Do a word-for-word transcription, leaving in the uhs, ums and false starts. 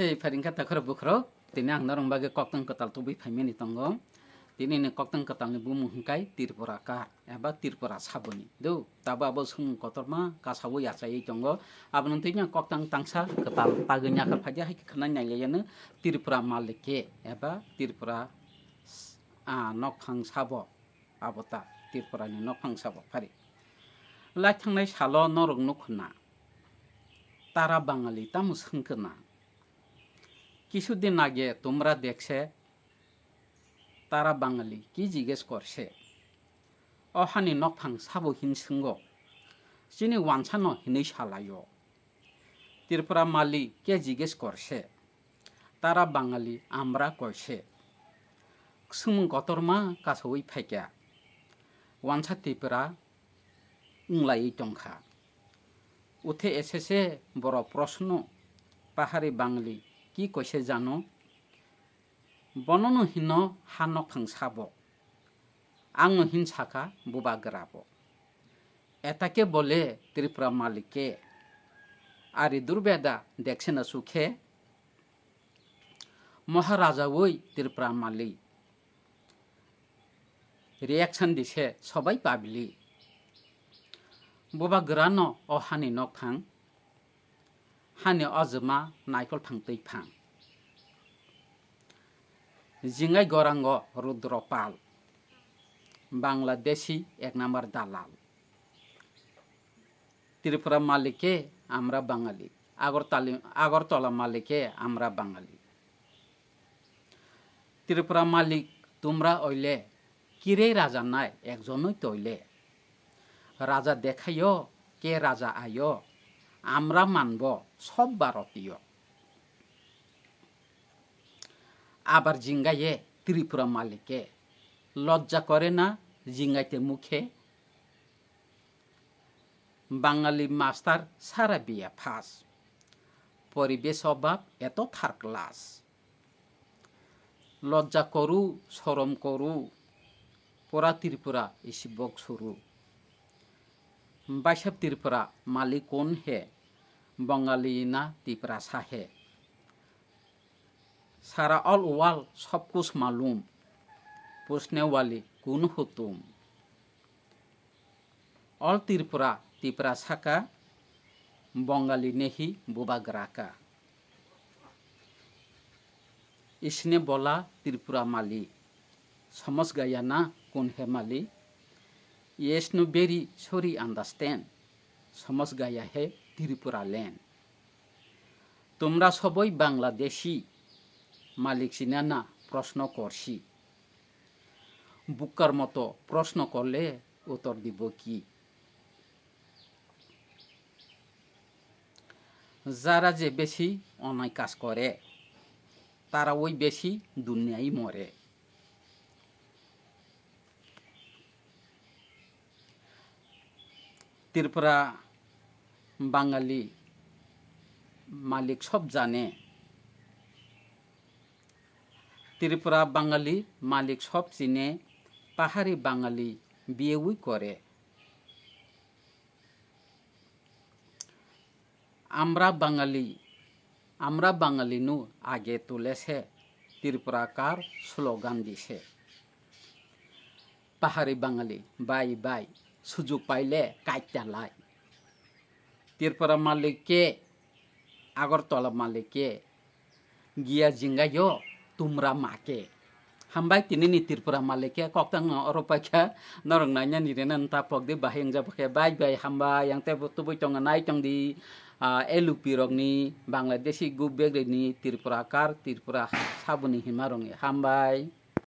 Ei pharingkha takhorok bukhorok, tini ang norok bagwi koktwng kwtal tubui phaimani tongo. Tini ni koktwng kwtal ni bumung hwnkhe Tripura kar eba Tripura saboni. Do, tabo abo swngmung kotorma kasawi achaiwi tongo. Aboni twi no koktwng tangsa kwtal tagwi nyakha phaidi hai khe khwnai nai laiya no Tripura malike eba Tripura s-, a, nokphang sabo. Abo ta Tripura ni nokphang sabo phari. Lai thangnai salo norok nukho na. Tara Bangali tamo swngkhe na? Kisudin age tumra dekse, tara Bangali ki jiges korse? O hani nokphang sabo hin swnggo? Chini wansa no hinwi salaio. Tripura malik ke jiges korse, tara Bangali amra koise. Swngmung kotorma kasawi phaikha. Wansa Tripura wnglaiwi tongkha. Uthe S S A borok proshno, pahari Bangali ki koise jano? Bonono hino ha nokphang sabo. Angno hin sakha bubagrabo. Etake bole Tripura malike. Ari durbeda deksena sukhe. Maharajawi Tripura malik. Reaction dise sobai public. Bubagrano o hani nokphang. Hani ojwma naikol phang twi phang. Jingai gorango Rudropal. Bangladeshi ek number dalal. Tripura malike amra Bangali. Agartali-, Agartala malike amra Bangali. Tripura malik tumra oile, kirei raja nai ekjonoi toile. Raja dekhaio, ke raja aio, amra manbo sob Bharotiyo. Abar jingaye Tripura malike, lojja kore na jingaite mukhe? Bangali master sara B A pass. Poribesh obab eto third class. Lojja koru, sorom koru. Pora Tripura isi bok suru. Baisab Tripura malik kon he? Bangali na Tiprasa he? Sara all world sob kuch malum. Puchne wali kun ho tum? All Tripura, Tiprasa ka, Bangali nahi bubagra ka. Isne bola Tripura malik, somajh gaya na kun he malik? Yes no very sorry understand, somajh gaya he Tripura land. Tumra soboi Bangladeshi, malik china na proshno korsi. Bukkar moto proshno korle uttor dibo ki? Jara je besi onai kaj kore, tara oi besi duniai more. Tripura Bangali malik sob jane. Tripura Bangali malik sob chine, pahari Bangali biyewi kore. Amra Bangali, amra Bangali nu age tule se, Tripura kar slogan dise. Pahari Bangali, bai bai, sujug paile kaita lai. Tripura malik ke, Agartala malik ke, giya jinga yo, tumra ma ke. Hambai tini ni Tripura malik ke, koktang no oro paikha, norok naina ni rena nta pok di bahai wngja bokhe, bai bai hambai, yang tebo tubui tongo nai tong di, ah, L U P rok ni, Bangladeshi group bag ni, Tripura kar, Tripura saboni hima rok ni, hambai.